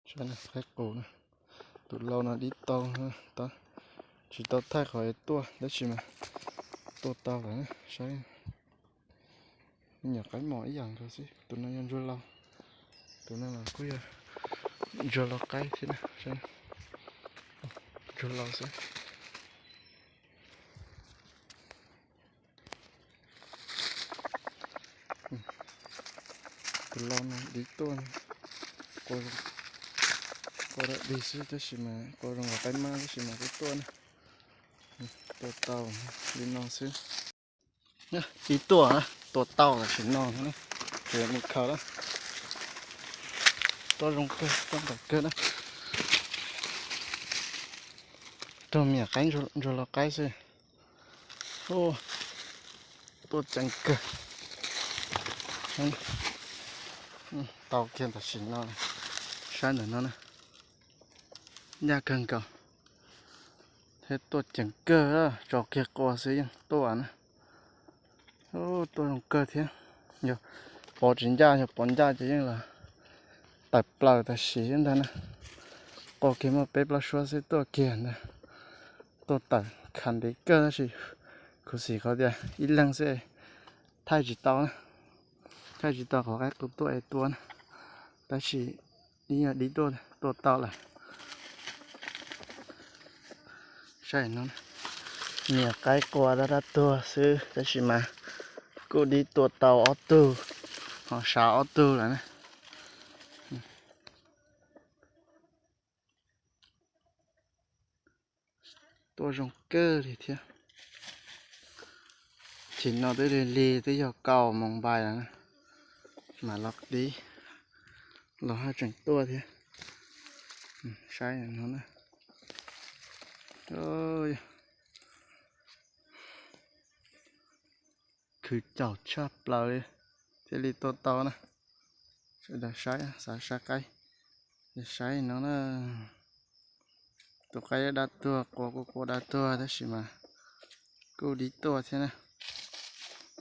Saib qaib qus na, tus lau no dib tau, tsis tau thaij qhov tuaj tab sis mas tuaj tau lawm na. Saib, me nyuam qaib mos ib yam nkaus xwb. Tus no yog ntsuag lau, tus no los kuj yog ntsuag lau qaib thiab na. Ntsuag lau xwb. Tus lau no dib tuaj, qua dab dig xwb tab sis mas qua zoo nkaus qaib mab tab sis mas kuj tuaj na. Tuaj tau li no xwb. Dib tuaj, tua tau tam sim no, tseem mus khaws lawm. Tuaj zoo kawg, tuaj ntau kawg na. Raug me nyuam qaib ntsuag lau qaib xwb. Tuaj ceev kawg. Tau kiag tam sim no, saib ntawm no na, ncaj kawg nkaus. Thiab tuaj ceev kawg, tso kiag qua xwb yeej tuaj na. Tuaj zoo kawg thiab. Yog pov tsis ncaj, yog pov ncaj ces yeej los tawm plaws tam sim ntag na. Qua kiag muaj peb plaub suab xwb tuaj kiag ntag. Tuaj tawm khav ntev kawg tab sis khuv xim qhov tias ib leeg xwb thaij tsis tau na. Thaij tsis tau qhov qaib qus tuaj es tua na. Tab sis ib yam dib tuaj, tua tau lawm. Saib no, niag qaib qua dab dab tuag xwb tab sis mas kuj dib tua tau ob tug, ho sav ob tug lawm na. Tuaj zoo kawg li thiab. Chim no twb lig lig twb yog kaum moos npais lawm na, mas los dib los haj tseem tuaj thiab. Saib no na. Khwv caum tshaj plaws li thiaj li tua tau na. Sawv daws saib, xav saib qaib, saib no na. Tus qaib dab tuag, qua kuj qua dab tuag tab sis mas kuj dib tuaj thiab na.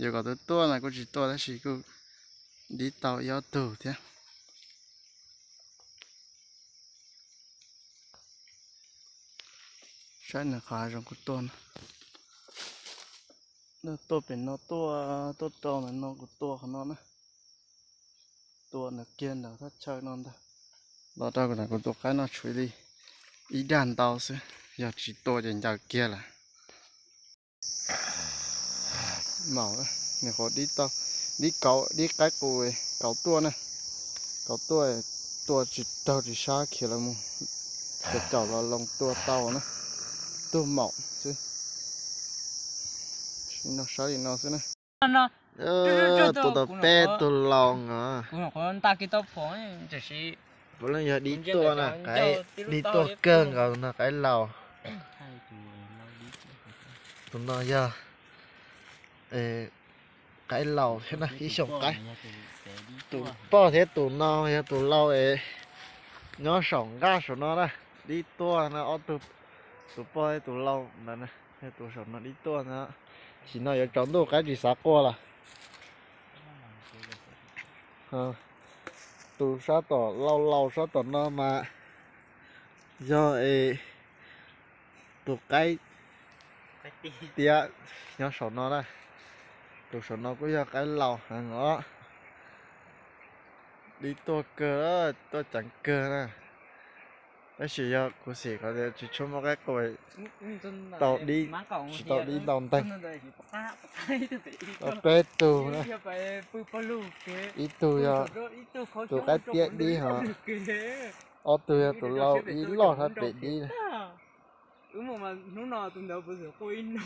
Yog kom tus tuaj mas kuj tsis tuaj tab sis kuj dib tau ib ob tug thiab. Saib nws qhov hav zoov kuv tua no. Tuaj pem no tuaj, tuaj rau ntawm no kuv tua qhov no na. Tua ntawm kiag ntawm thaj chaw no ntag. Los rau kuv tus qaib no tshuav li ib dag ntau xwb, yog tsis tua ces ncaws kiag lawm. Maum, nws qhuav dib tau, dib kauv, dib qaib qus kauv tuaj na. Kauv tuaj, tua tsis raug tsis sab khiav los mus, caum caum los loo tua tau na. Tug maum xwb. Sim no saib li no xwb na. Tua tau peb tug laus os. Puav leej yog dib tuaj na, qaib dib tuaj kawg nkaus no, qaib laus. Tus no yog qaib laus thiab na, ib xyoos qaib. Tus poj thiab tus no yog tus laus es nyob saum nqaj saum no na, dib tuaj no ob tug, tus poj thiab tus laus ntawd na, yog tus saum no dib tuaj ntag. Sim no yuav tsaus ntuj qaib tsis xav qua lawm. Tus sab tom laus laus sab tom no mas yog es tus qaib tiab nyob saum no na. Tus saum no kuj yog qaib laus heev os. Dib tuaj kawg, tuaj ceev kawg na. Tab sis yog khuv xim qhov tias tsis tshua muaj qaib qua, tau dib, tsis tau dib ntau nteeg. Tau peb tug na. Ib tug yog tus qaib tiab dib hos, ob tug yog tus laus ib loj sab pem dib.